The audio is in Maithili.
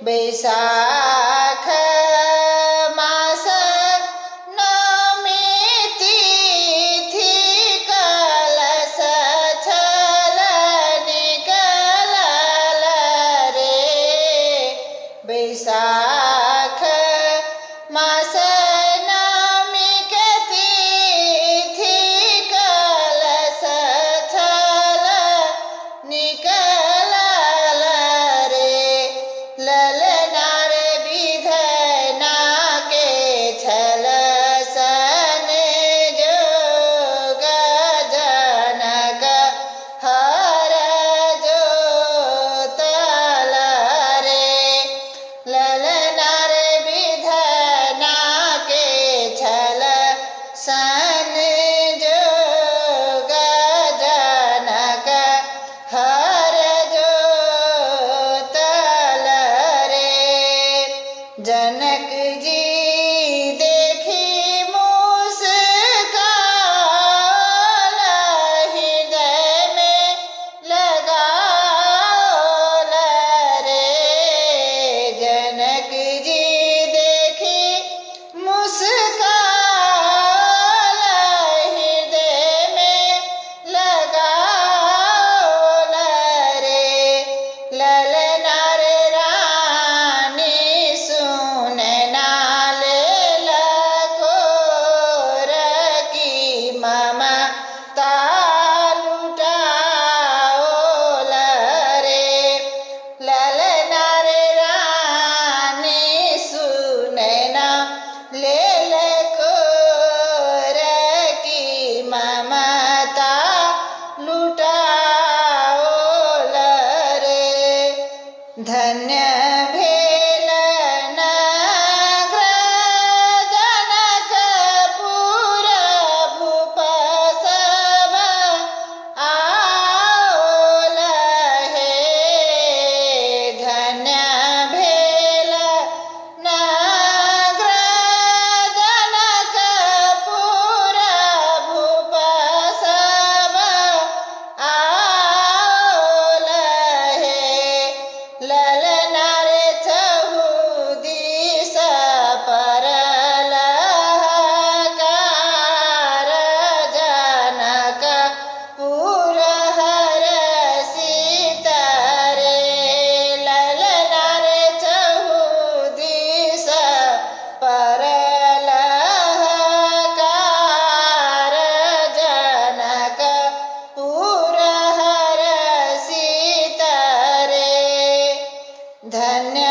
बैसाख मास नवमी तिथि कलश छल निकलल रे। बैसाख मास नवमी के तिथि कलश छल निकलल रे। ललना रे विधना के छल सन जोग जनक हर जोतल रे। ललना रे विधना के छल सन जोग जनक हर जोतल रे। जनक जी देखी मुस्काल हृदय में लगाओल रे। जनक जी देखी मुस्काल हृदय में लगाओल रे। ललना रे रानी सुनना लेल कोर की ममता लुटाओल रे। ललना रे रानी सुनना लेल कोर की ममता लुटाओल रे। धन्य भेल नगर जनकपुर भूप सब आओल हे। धन्य भेल नगर जनकपुर भूप सब आओल हे। ललना रे चहु दिस परल हकार जनक पुर हर सीता रे। ललना रे चहु दिस परल हकार जनक पुर हर सीता रे। धन्य